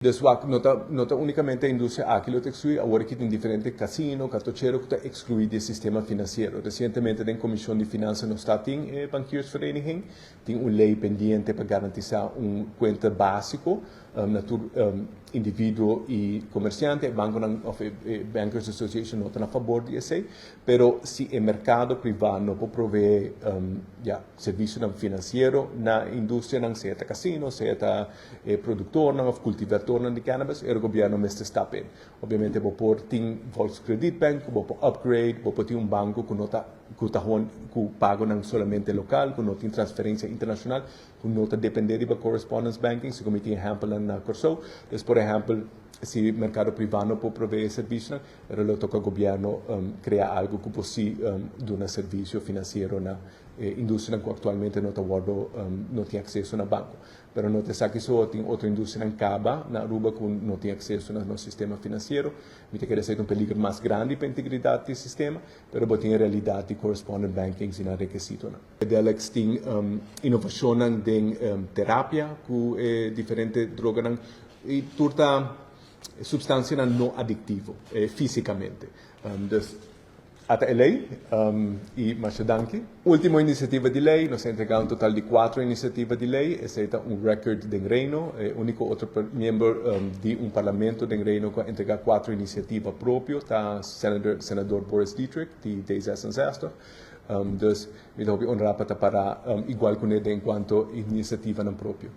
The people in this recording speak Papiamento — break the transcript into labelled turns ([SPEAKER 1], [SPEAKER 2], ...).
[SPEAKER 1] Dus wak, no ta únikamente e industria aki lo ta ekskluí, awor aki tin diferente kasino, kartochero ku ta ekskluí di e sistema finansiero. Resientemente den Komishon di Finansa nos ta tin e Bankiersvereniging, tin un lei pendiente pa garantisá un kuenta básiko na tur individuo i komersiante. Bankonan òf e Bankers Association no ta na fabor di esei, pero si e merkado privá no por proveé ya, servisionan finansiero na industrianan, sea ta kasino, sea ta e produktornan òf kultivadornan di cannabis, e gobièrnu mester step in. Obviamente bo por tin Volkskredietbank, bo por upgrade, bo por tin un banko ku no ta ku ta ku pagonan solamente lokal, ku no tin transferensia internashonal, ku no ta dependé di correspondence banking, si komo tin ehèmpel na Kòrsou. Dus, por ehèmpel, si merkado privá no por proveé servisio, pero lo toka gobièrnu krea algu ku por duna servisio finansiero na industria ku aktualmente no tin akseso na banko. Pero no ta esaki so, tin otro industria kaba na Aruba ku no tin akseso na nos sistema finansiero. Mi ta kere un peliger mas grandi pa integridat di sistema, pero bo tin realidat di correspondent banking sin rekisitonan. Delex tin inovashon den terapia ku diferente droganan i tur ta supstansianan no adiktivo físikamente. Dus ata e lei i masha danki. Último inisiativa di lei, nos a entregá un total di kuater inisiativa di lei, esei ta un record den Reino, e úniko otro miembro di un parlamento den Reino ku a entregá kuater inisiativa propio ta senador Boris Dietrich di D66. Dus mi ta honrá pa ta igual kuné en kuanto inisiativanan propio.